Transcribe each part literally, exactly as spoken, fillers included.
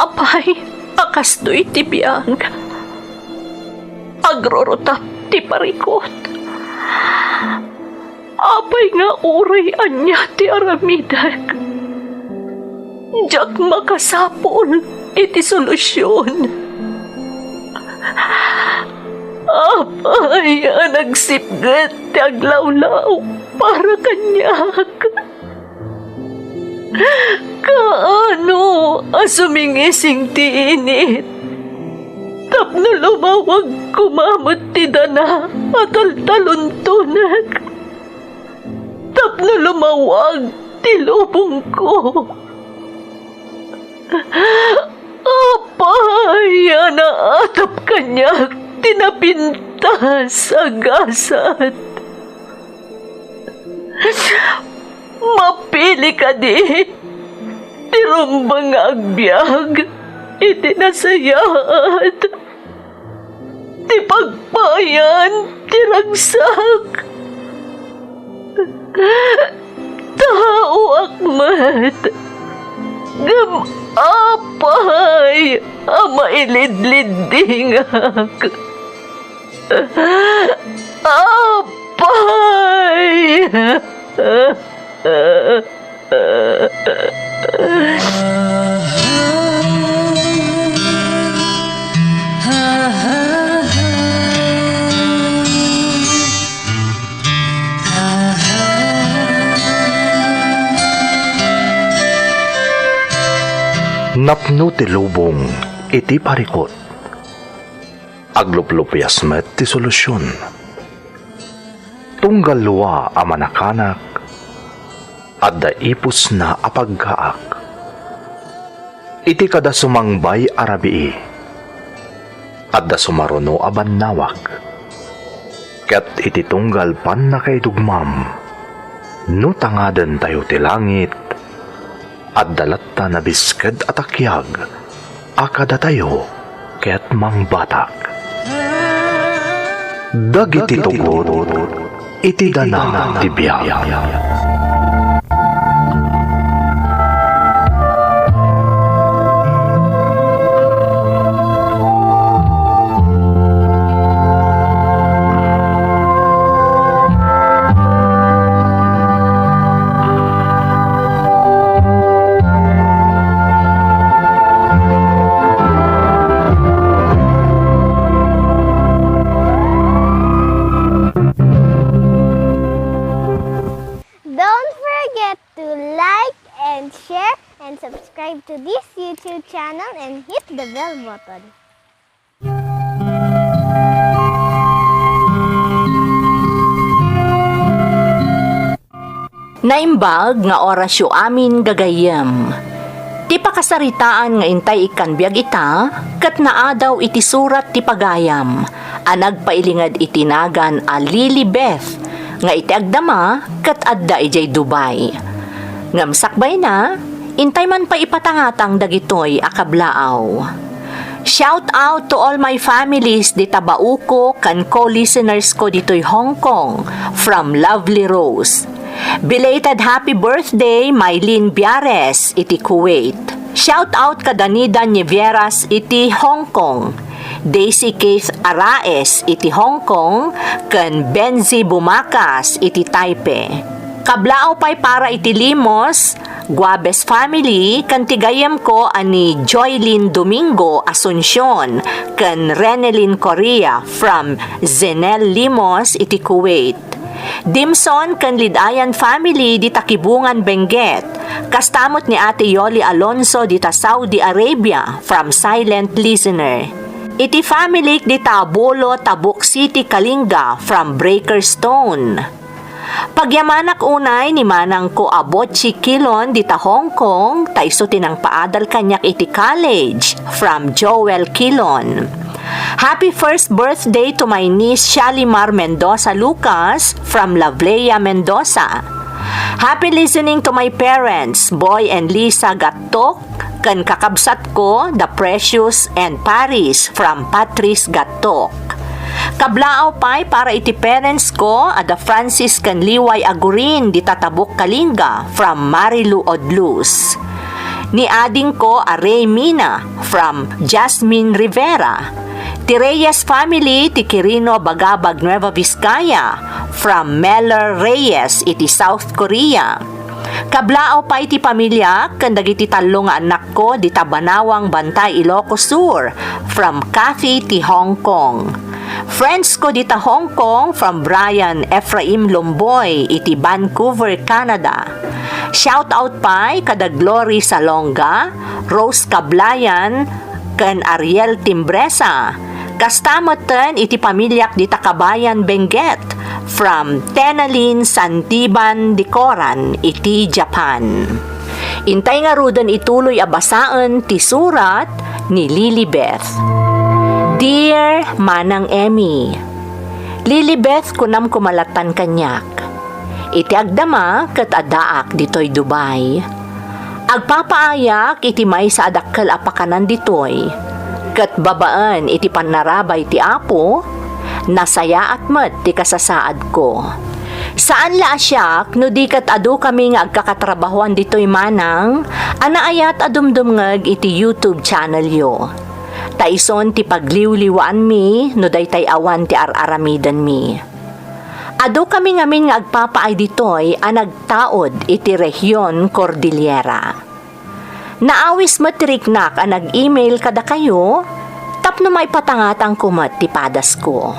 Apay, a kastoy ti biag. Agrurutap ti parikut. Apay nga uray ania ti aramidek, diak makasapul iti solusion. Apay a nagsipget ti aglawlaw para kaniak. Kaano a sumingising ti init tapno lumawag koma met ti dana a taltaluntonek, tapno lumawag ti lubongko? Apay a naatap kaniak ti napintas a gasat? Mapili kadi ti rumbeng nga agbiag iti nasayaat, ti pagpayan ti ragsak? Taoak met, ngem apay a mailidliddingak? Apay! Napno ti lubong iti parikut. Agluplupias met ti solusion. Tunggal lua a manakanak, adda ipusna a paggaak. Iti kada sumangbay a rabii, adda sumaruno a bannawag. Ket iti tunggal pannakaidugmam, no tangadentayo ti langit, adda latta nabisked a takiag a kadatayo ket mangbatak. Dagiti tugot iti dana ti biag. Don't forget to like and share and subscribe to this YouTube channel and hit the bell button. Naimbag nga orasyo amin gagayyem. Ti pakasaritaan nga intay ikkan biag ita, ket naadaw iti surat ti pagayam a nagpailinged iti nagan a Lily Beth, nga iti agdama ket adda idiay Dubai. Ngem sakbayna, intay man pay ipatangatang dagitoy a kablaaw. Shout out to all my families dita Bauco ken co-listeners ko ditoy Hong Kong, from Lovely Rose. Belated happy birthday, Mylene Biares, iti Kuwait. Shout out kada Nida Nieveras iti Hong Kong, Daisy Keith Araes iti Hong Kong, ken Benzi Bumakas iti Taipei. Kablaaw pay para iti Limos, Guabes family, ken ti gayyemko a ni Joylin Domingo Asuncion ken Renelyn Correa from Zenel Limos iti Kuwait. Dimson ken Lidayan family dita Kibungan, Benguet. Kasta met ni Ate Yoli Alonso dita Saudi Arabia, from silent listener. Iti family dita Bolo, Tabuk City, Kalinga, from Breaker Stone. Pagyamanak unay ni manangko a Botchi Kilon dita Hong Kong, ta isu ti nangpaadal kaniak iti college, from Joel Kilon. Happy first birthday to my niece Shalimar Mendoza Lucas from Lavlea, Mendoza. Happy listening to my parents, Boy and Lisa Gattok, ken kakabsatko, The Precious and Paris from Patrice Gattok. Kablaaw pay para iti parents ko a da Francis ken Liway Agurin dita Tabuk, Kalinga from Marilu Odlus. Ni adingko a Rey Mina from Jasmine Rivera. Ti Reyes family ti Quirino, Bagabag, Nueva Vizcaya from Meller Reyes iti South Korea. Kablaaw pay ti pamiliak ken dagiti tallo nga annakko dita Banawang, Bantay, Ilocos Sur from Cathy ti Hong Kong. Friends ko dita Hong Kong from Brian Ephraim Lomboy iti Vancouver, Canada. Shout out pay kada Glory Salonga, Rose Kablayan, ken Ariel Timbresa. Kasta metten iti pamiliak dita Kabayan, Benguet from Tenalin Santiban Dicoran iti Japan. Intay ngaruden ituloy a basaen ti surat ni Lilibeth. Dear Manang Emmy, Lilibeth, kunam koma lattan kaniak. Iti agdama ket addaak ditoy Dubai. Agpapaayak iti maysa a dakkel a pakanan ditoy, ket babaen iti pannarabay ti Apo, nasayaat met ti kasasaadko. Saan la a siak no di ket adu kami nga agkakatrabahoan ditoy manang a naayat a dumdumngeg iti YouTube channelyo. Ta ison ti pagliwliwaanmi no daytay awan ti ar-aramidenmi. Adu kami ngamin nga agpapaay ditoy a nagtaud iti Rehion Cordillera. Naawis met ti riknak a nag-email kadakayo tapno maipatangatangko met ti padasko.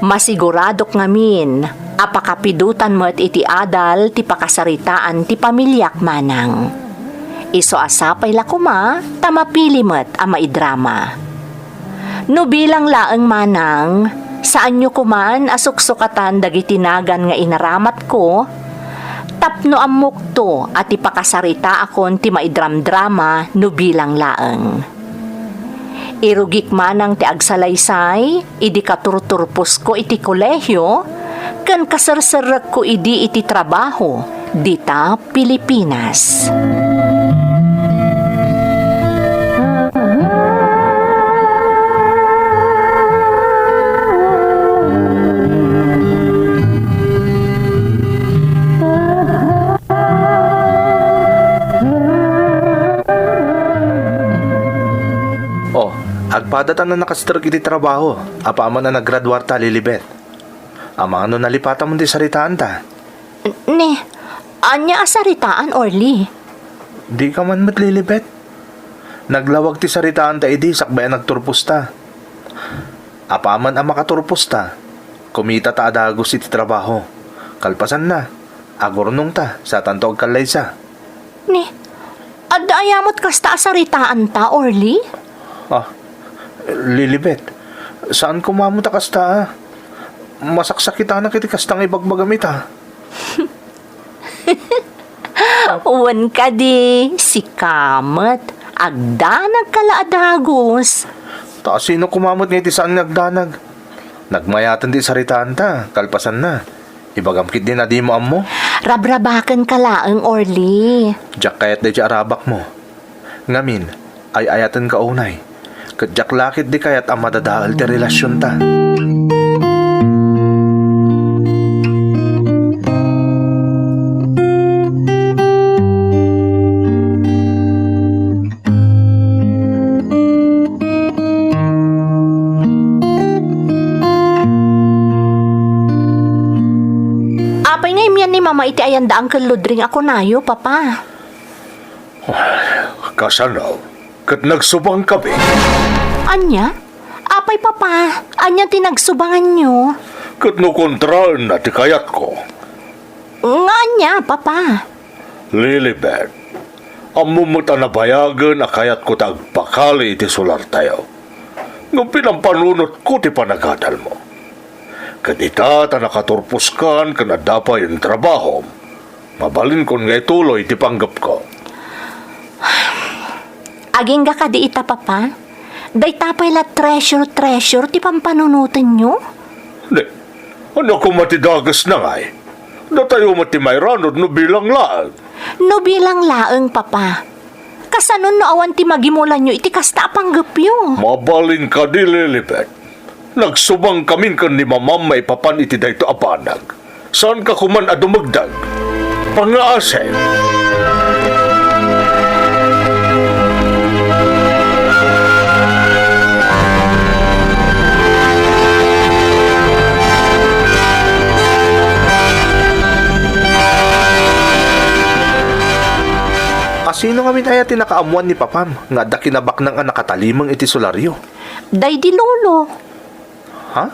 Masiguradok ngamin a pakapidotan met iti adal ti pakasaritaan ti pamiliak manang. Isu a sapay la koma ta mapili met a maidrama. No bilang laeng manang, saanyo koman a suksukatan dagiti nagan nga inaramatko, tapno ammokto a ti pakasaritaakon ti maidramdrama no bilang laeng. Irugik manang ti agsalaysay idi katurturposko iti kolehio ken kaserserrekko idi iti trabaho dita Pilipinas. Oh, agpadatan a nakastrek iti trabaho, apaman a naggraduarta, Lilibet. Amangan no nalipatam ti saritaanta? Ni, ania a saritaan, Orly? Dika man met, Lilibet. Naglawag ti saritaanta idi sakbay a nagturposta. Apaman a makaturposta, kumitata a dagus iti trabaho. Kalpasanna, agurnongta, satanto agkallaysa. Ni, adda aya met kasta a saritaanta, Orly? Ah, Lilibet, saan koma met a kasta, ah. Masaksakitanak iti kasta nga ibagbagam ita. Wen kadi, sika met, agdanagka la a dagus. Ta sino koma met nga iti saan nga agdanag? Nagmayaten ti saritaanta, kalpasanna. Ibagam ketdin a dimo ammo. Rabrabakenka laeng, Orly. Diak kayat daydi arabakmo. Ngamin, ay-ayatenka unay. Ket diak la ketdi kayat a madadael ti relasionta. Apay nga immian ni Mama iti ayan da Uncle Ludring a kunayo, Papa? Kasano? Ket nagsubangkami? Ania? Apay, Papa, ania ti nagsubanganyo? Ket no kontraenna ti kayatko. Nga ania, Papa? Lilibet, ammom met a nabayagen a kayatko ta agpakali iti solartayo. Ngem pinampanunotko ti panagadalmo. Ket ita ta nakaturposkan ken adda payen trabahom, mabalinkon nga ituloy ti panggepko. Agingga kadi ita, Papa? Dayta pay la treasure, treasure ti pampanunotenyo? Di, ania koma ti dagesna ngay? Datayo met ti mairanod no bilang laeng. No bilang laeng, Papa. Kasano no awan ti magimulanyo iti kasta a panggepyo? Mabalin kadi, Lilibet. Nagsubangkamin ken ni Mamam maipapan iti daytoy a banag. Saanka koman a dumagdag. Pangngaasem. Sino ngamin aya ti nakaammuan ni Papam nga adda kinabaknang a nakatalimeng iti solaryo? Daydi Lolo. Ha?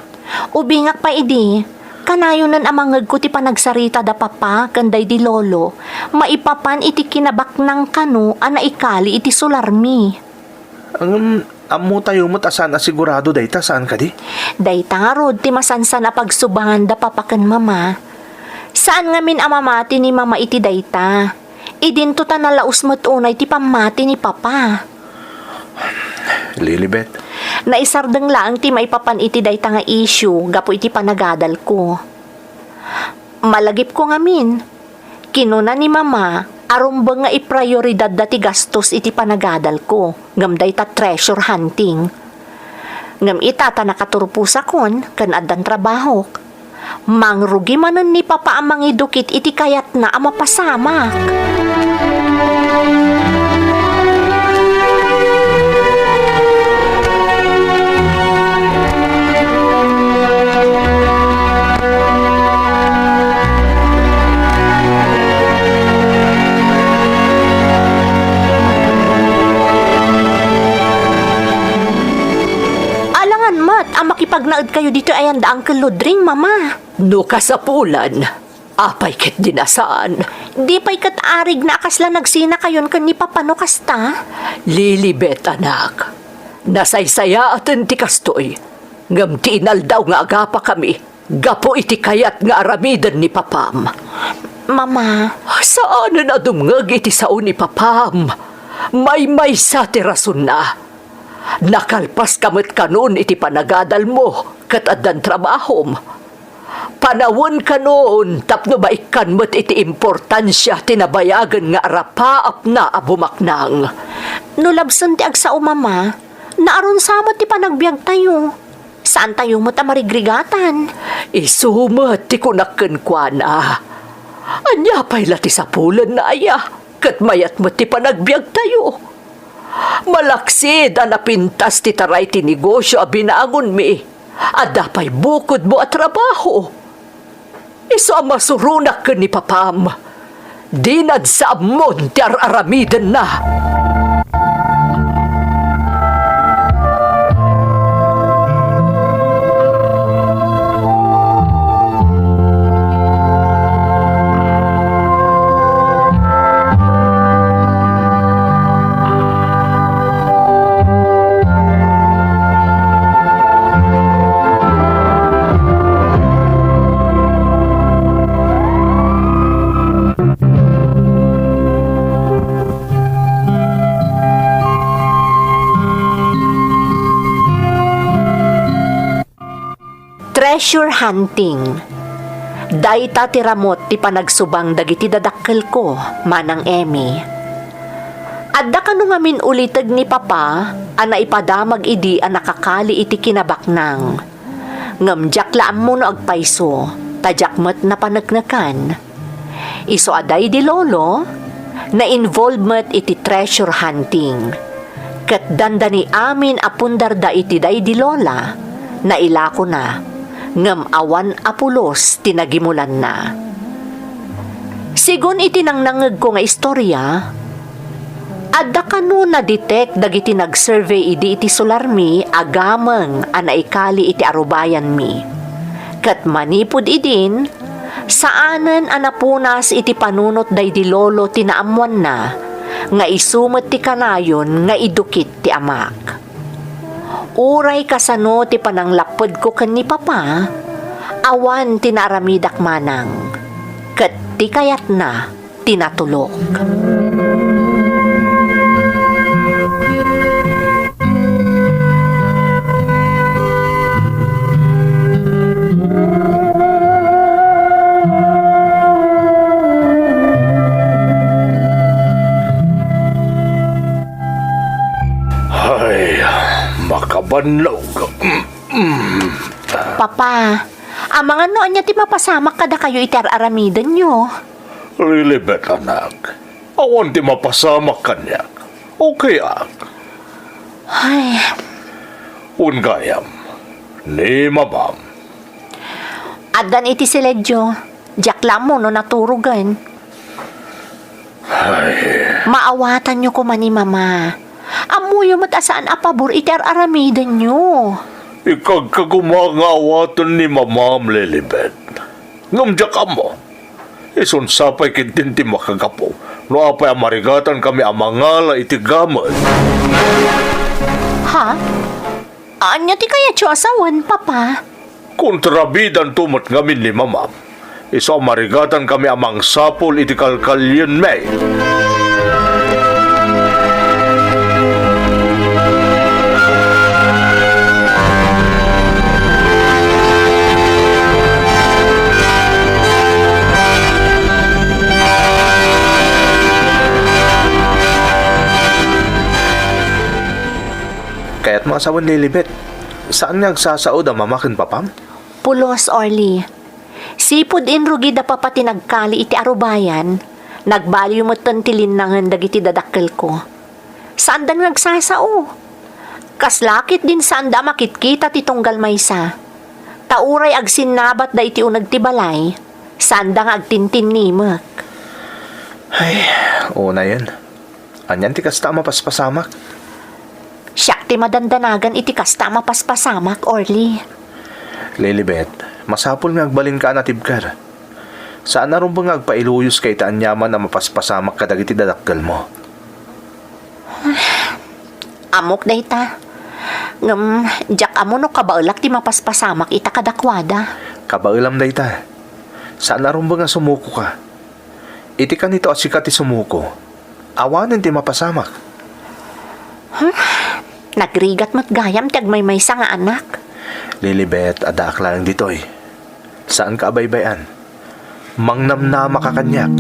Ubingak pay idi, kanayonen a mangngegko ti panagsarita da Papa ken daydi Lolo maipapan iti kinabaknang kano a naikali iti solarmi. Ngem, ammotayo met a saan a sigurado dayta, saan kadi? Dayta ngarud ti masansan a pagsubangan da Papa ken Mama. Saan ngamin a mamati ni Mama iti dayta. Idinto ta nalaus met unay ti pammati ni Papa. Lilibet. Naisardeng laeng ti maipapan iti dayta nga issue gapu iti panagadalko. Malagipko ngamin. Kinuna ni Mama a rumbeng nga iprioridadda ti gastos iti panagadalko, ngem dayta treasure hunting. Ngem ita ta nakaturposakon ken addan trabahok, mangrugi manen ni Papa a mangidukit iti kayatna a mapasamak. Alangan met a makipagnaedkayo ditoy ayan da Uncle Ludring, Mama. No kasapulan, apay ketdi a saan? Di pay ket arigna a kasla nagsinakayon ken ni Papa no kasta? Lilibet, anak. Nasaysayaaten ti kastoy, ngem ti inaldaw nga agapakami gapu iti kayat nga aramiden ni Papam. Mama. Saanen a dumngeg iti sao ni Papam. Maymaysa ti rasonna. Nakalpaska met kanon iti panagadalmo ket addan trabahom. Panawen kanon tapno maikkan met iti importansia ti nabayagen nga arapaapna a bumaknang. No labsen ti agsao, Mama, naarunsa met ti panagbiagtayo. Saantayo met a marigrigatan. Isu met ti kunak kenkuana. Ania pay la ti sapulenna aya? Ket mayat met ti panagbiagtayo. Malaksid a napintas ti taray ti negosio a binangonmi, adda pay bukodmo a trabaho. Isu a masuronak ken ni Papam, dinan sa ammon ti ar-aramidenna. Treasure hunting. Dayta ti ramut ti panagsubang dagiti dadakkelko, Manang Emmy. Adda kano ngamin uliteg ni Papa a naipadamag idi a nakakali iti kinabaknang. Ngem diak la ammo no agpayso, ta diak met napaneknekan. Isu a daydi Lolo, na-involve met iti treasure hunting. Ket dandani amin a pundarda iti daydi Lola, nailakona, ngem awan a pulos ti nagimulanna. Sigun iti nangnangngegko nga istorya, adda kano na-detect dagiti nag-survey idi iti solarmi a gameng a naikali iti arubayanmi. Ket manipud idin, saanen a napunas iti panunot daydi Lolo ti naammoanna nga isu met ti kanayon nga idukit ti amak. Uray kasano ti pananglappedko ken ni Papa, awan ti naaramidak manang, ket ti kayatna ti natulok. Ay, makabannog. Papa, amangan no ania ti mapasamak kadakayo iti ar-aramidenyo. Lilibet, anak. Awan ti mapasamak kaniak. Okay ak. Ay. Wen gayam, ni mamam. Addan iti siledyo. Diak la ammo no naturogen. Ay, Maawatanyo koma ni Mama. Ammoyo met a saan a pabor iti ar-aramidenyo. Ikagkaguma nga awaten ni Mamam, Lilibet. Ngem diak ammo. Isun sa pay ketdin ti makagapu no apay a marigatan kami a mangala iti gameng. Ha? Ania ti kayatyo a sawen, Papa? Kontrabidanto met ngamin ni Mamam. Isu a marigatan kami a mangsapul iti kalkalienmi. Kayatmo a sawen, Lilibet, saan nga agsasaod a Mama ken Papam? Pulos, Orly. Sipud inrugi da Papa ti nagkali iti arubayan, nagbaliw metten ti linnangen dagiti dadakkelko. Saandan nga agsasao. Kasla ketdin saanda a makitkita ti tunggal maysa. Ta uray agsinnabatda iti uneg ti balay, saanda nga agtintinnimek. Ay, unayen. Anian ti kasta a mapaspasamak? Siak ti madandanagan iti kasta a mapaspasamak, Orly. Lilibet, masapul nga agbalinka a natibker. Saan a rumbeng nga agpailuyos ka iti aniaman a mapaspasamak kadagiti dadakkelmo. Ammok dayta. Ngem, diak ammo no kabaelak ti mapaspasamak ita kadakuada. Kabaelam dayta. Saan a rumbeng a sumukoka. Iti kanito a sika ti sumuko, awanen ti mapasamak. Huh? Nagrigat met gayam ti agmaymaysa nga anak. Lilibet, addaak laeng ditoy. Saanka a baybay-an. Mangnamnamaka kaniak.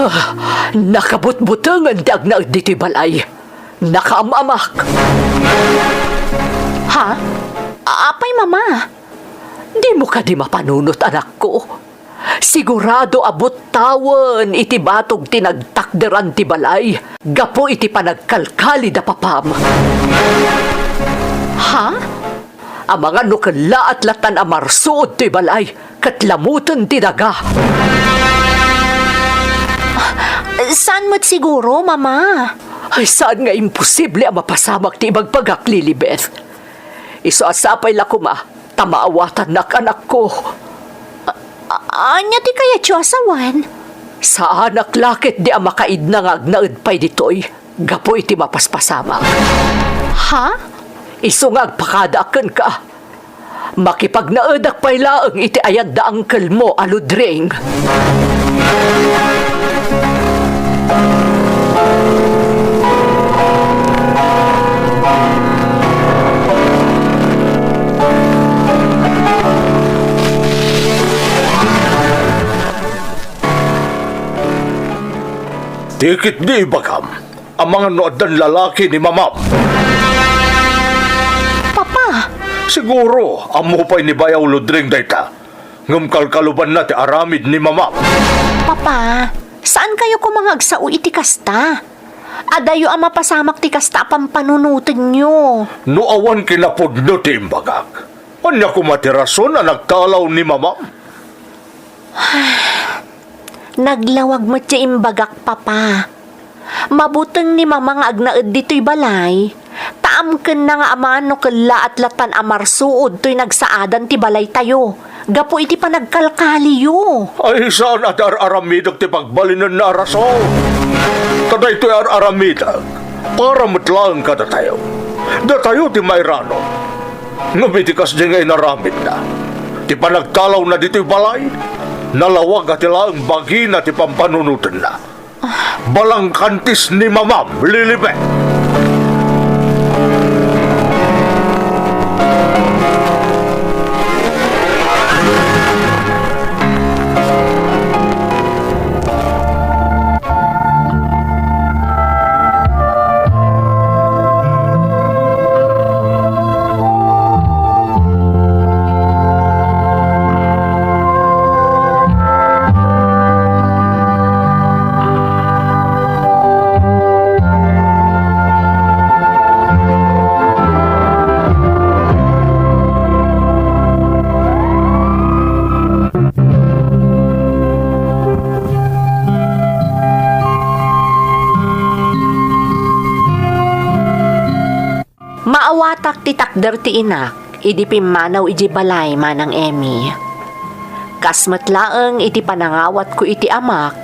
Ah, nakabutbutengen ti agnaed ditoy balay. Nakaam-amak. Ha? Apay, Mama? Dimo kadi mapanunot, anakko? Sigurado a buttawen iti batog ti nagtakderan ti balay gapu iti panagkalkali da papam. Ha? Amangan no kellaat lattan a marsuod toy balay ket lamoten ti daga. Saan met siguro, Mama? Ay, saan nga imposible a mapasamak ti ibagbagak, Lilibet. Isu a sapay la koma ta maawatannak, anakko. A-, ania ti kayatyo a sawen? Saanak la ketdi a makaidna nga agnaed pay ditoy gapu iti mapaspasamak. Ha? Isu nga agpakadaak kenka. Makipagnaedak pay laeng iti ayat da angkelmo a Ludring. Ti ketdi ibagam, amangan no addan lalaki ni Mamam. Papa! Siguro, ammo pay ni Bayaw Ludring dayta. Ngem kalkalubanna ti aramid ni Mamam. Papa, saan kayo koma nga agsao iti kasta? Adayo a mapasamak ti kasta a pampanunotenyo. No awan kinapudno ti imbagak, ania koma ti rason a nagtalaw ni Mamam? Naglawag met ti imbagak, Papa. Mabuteng ni Mama nga agnaed ditoy balay, ta amkenna nga amangan no kellaat lattan a marsuod toy nagsaadan ti balaytayo gapu iti panagkalkaliyo. Ay, saan a ti ar-aramidek ti pagbalinenna a rason. Ta daytoy ar-aramidek para met laeng kadatayo. Datayo ti mairanod. Ngem iti kasdi nga inaramidna, ti panagtalawna ditoy balay, nalawag a ti laeng bagina ti pampanunotenna. Balangkantis ni Mamam, Lilibet! Awatak ti takder ti inak idi pimmanaw idiay balay, Manang Emmy. Kas met laeng iti panangawatko iti amak,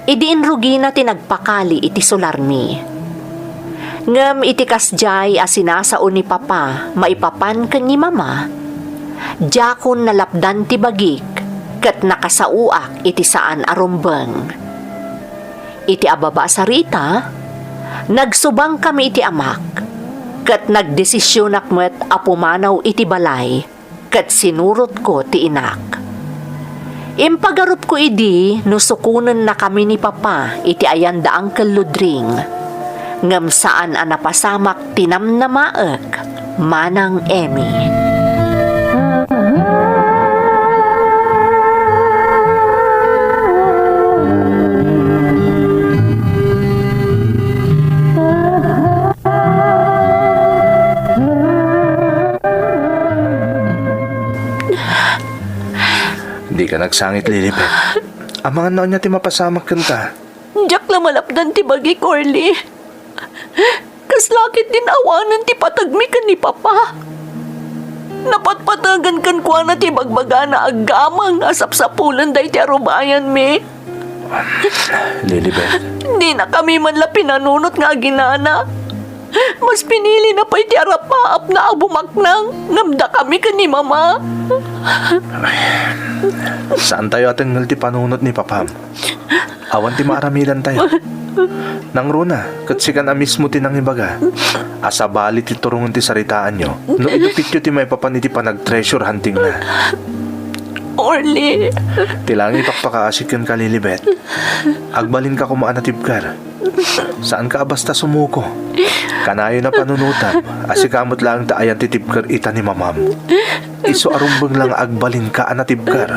idi inrugina ti nagpakali iti solarmi. Ngem iti kasdiay a sinasao ni Papa maipapan ken ni Mama, diakon nalapdan ti bagik ket nakasaoak iti saan a rumbeng. Iti ababa a sarita, nagsubangkami iti amak, ket nagdesisionak met a pumanaw iti balay ket sinurotko ti inak. Impagarupko idi no sukonennakami ni Papa iti ayan da Uncle Ludring, ngem saan a napasamak ti namnamaek, Manang Emmy. Dika nagsangit, Lilibet. Amangan no ania ti mapasamak kenta. Diak la malapdan ti bagik, Orly. Kasla ket din awanen ti patagmi ken ni Papa. Napatpatagan kenkuana ti bagbagana agamang a sapsapulen daytoy a rubayanmi. Lilibet. Dinakami man la pinanunot nga aginana. Mas pinilina pay ti arapaapna a bumaknang ngem dakami ken ni Mama. Saantayo a tengngel ti panunot ni Papam. Awan ti maaramidantayo. Nangruna, ket sikan a mismo ti nangibaga a sabali ti turongen ti saritaanyo no idupityo ti maipapan iti panag-treasure huntingna. Orly. Ti langit pakpakaasik kenka, Lilibet. Agbalinka koma a natibker. Saanka a basta sumuko. Kanayon a panunotam a sika met laeng ti ayan ti tibker ita ni Mamam. Isu a rumbeng la nga agbalinka a natibker.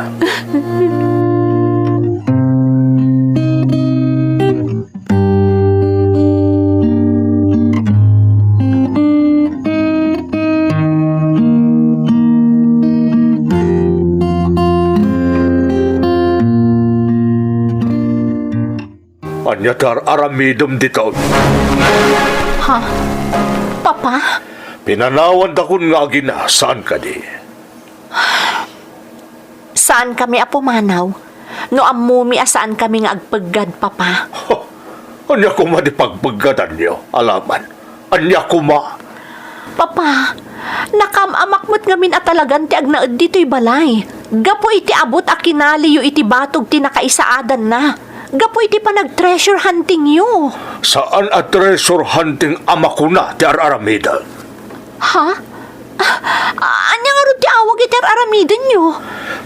Ania ti ar-aramidem ditoy? Ha? Papa? Pinanawandakon nga agina, saan kadi? Saankami a pumanaw no ammomi a saankami nga agpeggad, Papa. Ania koma ti pagpeggadanyo, Alaman? Ania koma? Papa, nakaam-amak met ngamin a talagan ti agnaed ditoy balay. Gapu iti abut a kinaliyo iti batog ti nakaisaadanna. Gapu iti panag-treasure huntingyo. Saan a treasure hunting a makuna ti ar-aramidem. Ha? Ah, ania ngarud ti awag iti ar-aramidenyo?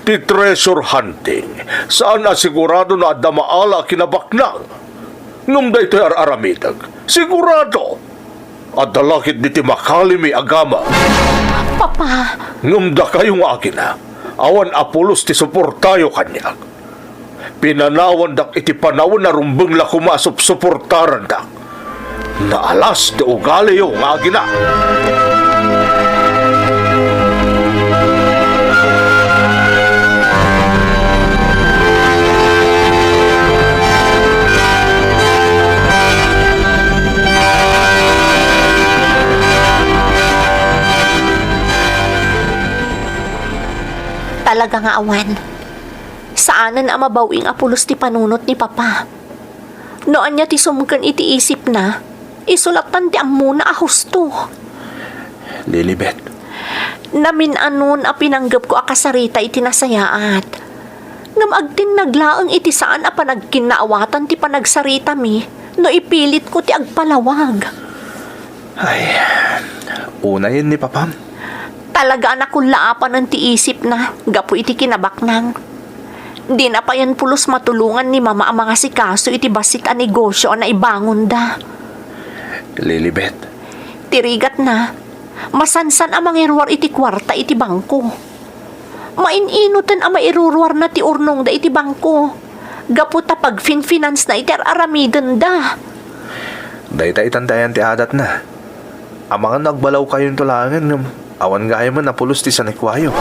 Ti treasure hunting, saan a sigurado no adda maala a kinabaknang. Ngem daytoy ar-aramidek, sigurado. Adda la ketdi ti makalimi a gama. Papa! Ngem dakayo nga agina, awan a pulos ti suportayo kaniak. Pinanawandak iti panawen a rumbeng la koma a supsuportarandak. Naalas ti ugaliyo nga agina. Talaga nga awan. Saanen a mabaw-ing a pulos ti panunot ni Papa. No ania ti sumken iti isipna, isu lattan ti ammona a husto. Lilibet. Namin-anon a pinanggepko a kasarita iti nasayaat. Ngem agtinnag laeng iti saan a panagkinnaawatan ti panagsaritami no ipilitko ti agpalawag. Ay, unayen ni Papam. Talaga a nakullaapanen ti isipna gapu iti kinabaknang. Dina payen pulos matulongan ni Mama a mangasikaso iti bassit a negosio a naibangonda. Lilibet. Ti rigatna, masansan a mangiruar iti kuarta iti bangko. Main-inoten a mairuruarna ti urnongda iti bangko gapu ta pagfinfinansna iti ar-aramidenda. Dayta itan ti ayan ti adatna. Amangan no agbalawkayonto laengen ngem awan gayam a pulos ti sanikuayo.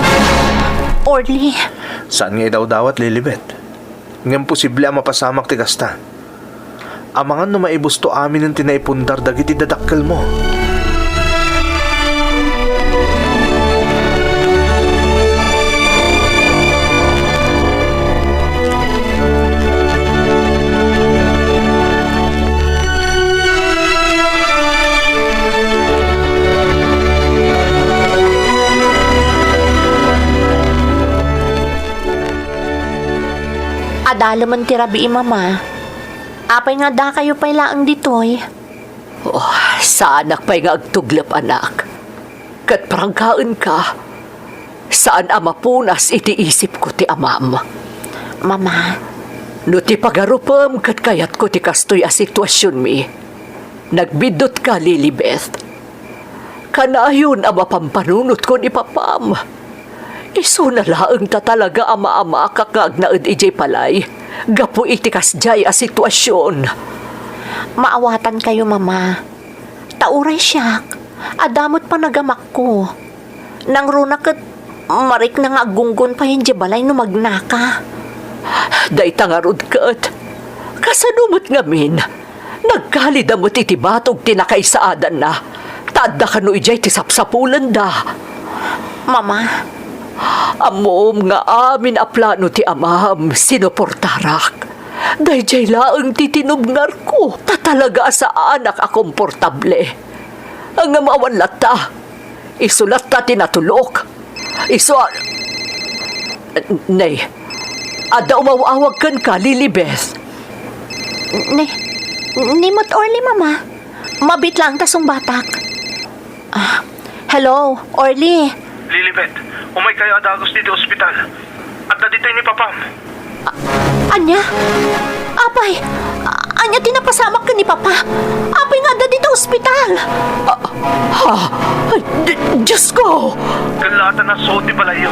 Orly. Saan nga idawdawat, Lilibet. Ngem posible a mapasamak ti kasta. Amangan no maibusto aminen ti naipundar dagiti dadakkelmo. Adalemen ti rabii, Mama. Apay nga addakayo pay laeng ditoy? Oh, saanak pay nga agtuglep, anak. Ket prangkaenka, saan a mapunas iti isipko ti amam. Mama. No ti pagarupem ket kayatko ti kastoy a situasionmi, nagbiddutka, Lilibeth. Kanayon a mapampanunotko ni Papam. Isuna laeng ta talaga a maamakak nga agnaed idiay balay gapu iti kasdiay a situasion. Maawatankayo, Mama. Ta uray siak, adda met panagamakko. Nangruna ket marikna nga aggunggon pay idiay balay no magnaka. Dayta ngarud ket, kasano met ngamin? Nagkalida met iti batog ti nakaisaadanna, ta adda kano idiay ti sapsapulenda. Mama. Ammom nga amin a plano ti amam, sinuportarak. Daydiay laeng ti tinubngarko, ta talaga a saanak a komportable. Ngem awan latta. Isu latta ti natulok. Isu a-, Ne, adda umaw-awag kenka, Lilibeth. Ne, ni met Orly, Mama. Mabiit laeng ta sungbatak. Ah, hello, Orly. Lilibeth, umaykayo a dagus ditoy ospital. Adda ditoy ni Papam. A-, ania? Apay, a-, ania ti napasamak ken ni Papa? Apay nga adda dita ospital? Ah, ha? Ay, di-, Diyos ko! Kellaatan a suot ti balayyo.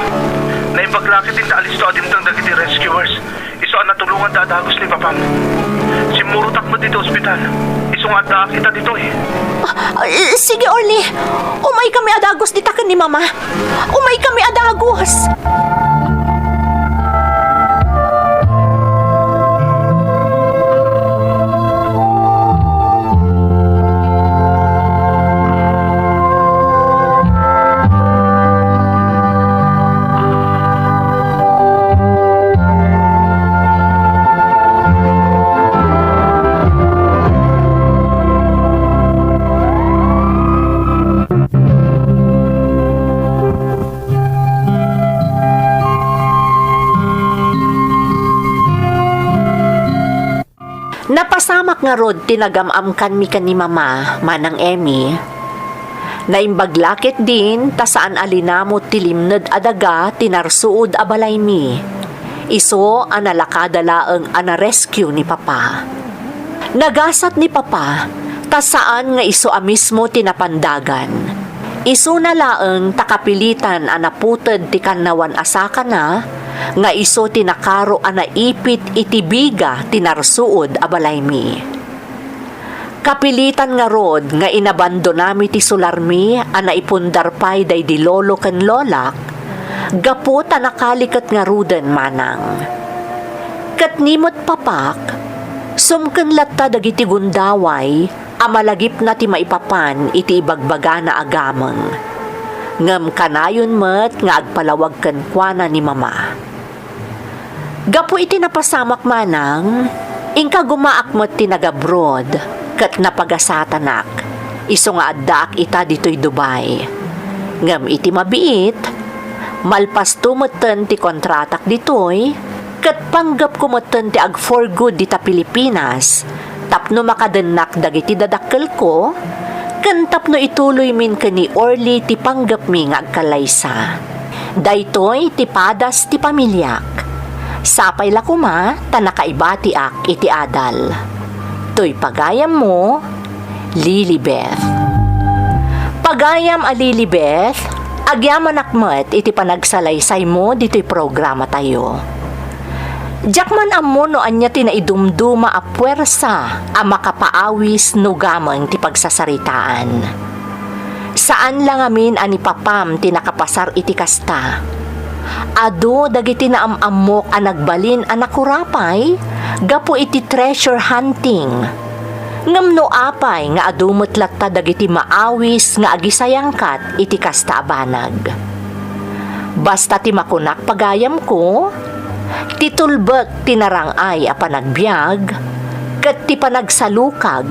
Naimbag la ket inta alisto a dimteng dagiti rescuers. Isu a natulonganda a dagus ni Papam. Simmurotak met ditoy ospital. Isu nga addaak ita ditoy. Ah, eh, sige, Orly. Umaykami a dagus dita ken ni Mama. Umaykami a dagus. Napasamak ngarud ti nagam-amkanmi ken ni Mama, Manang Emmy. Naimbag la ketdin ta saan a linamut ti limned a daga ti narsuod a balaymi. Isu a nalakada laeng a na-rescue ni Papa. Nagasat ni Papa ta saan nga isu a mismo ti napandagan. Isuna laeng ta kapilitan a naputed ti kannawan a sakana nga isu ti nakaro a naipit iti biga ti narsuod a balaymi. Kapilitan ngarud nga inabandonami ti sularmi a naipundar pay daydi lolo ken lolak gapu ta nakaliket ngaruden, Manang. Ket ni met Papak, sumken latta dagiti gundaway a malagipna ti maipapan iti ibagbagana a gameng. Ngem kanayon met nga agpalawag kenkuana ni Mama. Gapu iti napasamak, Manang, inka gumaak met ti nagabroad ket napagasatanak, isu nga addaak ita ditoy Dubai. Ngem iti mabiit, malpasto metten ti kontratak ditoy, ket panggepko metten ti ag-for good dita Pilipinas, tapno makadennak dagiti dadakkelko, ken tapno ituloymin ken ni Orly ti panggepmi nga agkallaysa. Daytoy ti padas ti pamiliak. Sapay la koma ta nakaibatiak iti adal. Toy pagayammo, Lilibeth. Pagayam a Lilibeth, agyamanak met iti panagsalaysaymo ditoy programatayo. Diak man ammo no ania ti naidumduma a puersa a makapaawis no gameng ti pagsasaritaan. Saan la ngamin a ni Papam ti nakapasar iti kasta. Adu dagiti naam-ammok a nagbalin a nakurapay gapu iti treasure hunting. Ngem no apay nga adu met latta dagiti maawis nga agisayangkat iti kasta a banag? Basta ti makunak, pagayamko, ti tulbek ti narang-ay a panagbiag, ket ti panagsalukag,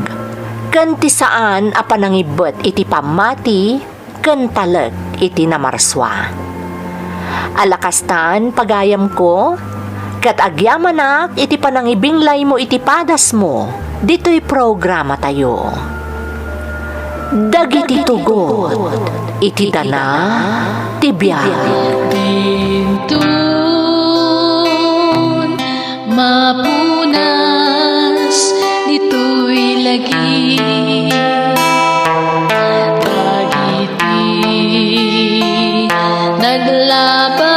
ken ti saan a panangibbet iti pammati ken talek iti namarsua. Ala kastan, pagayamko, ket agyamanak iti panangibinglaymo iti padasmo ditoy programatayo. Dagiti tugot iti dana ti biag. Dinton mapunas ditoy lagi, dagiti naglabas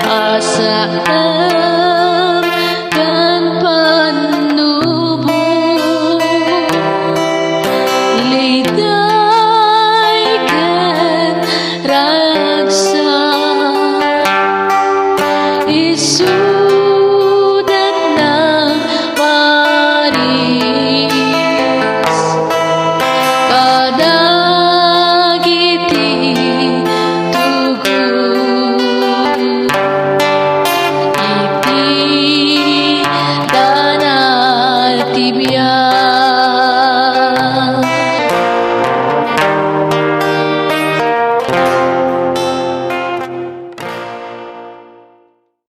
a saan ken pannubo, liday ken ragsak, isu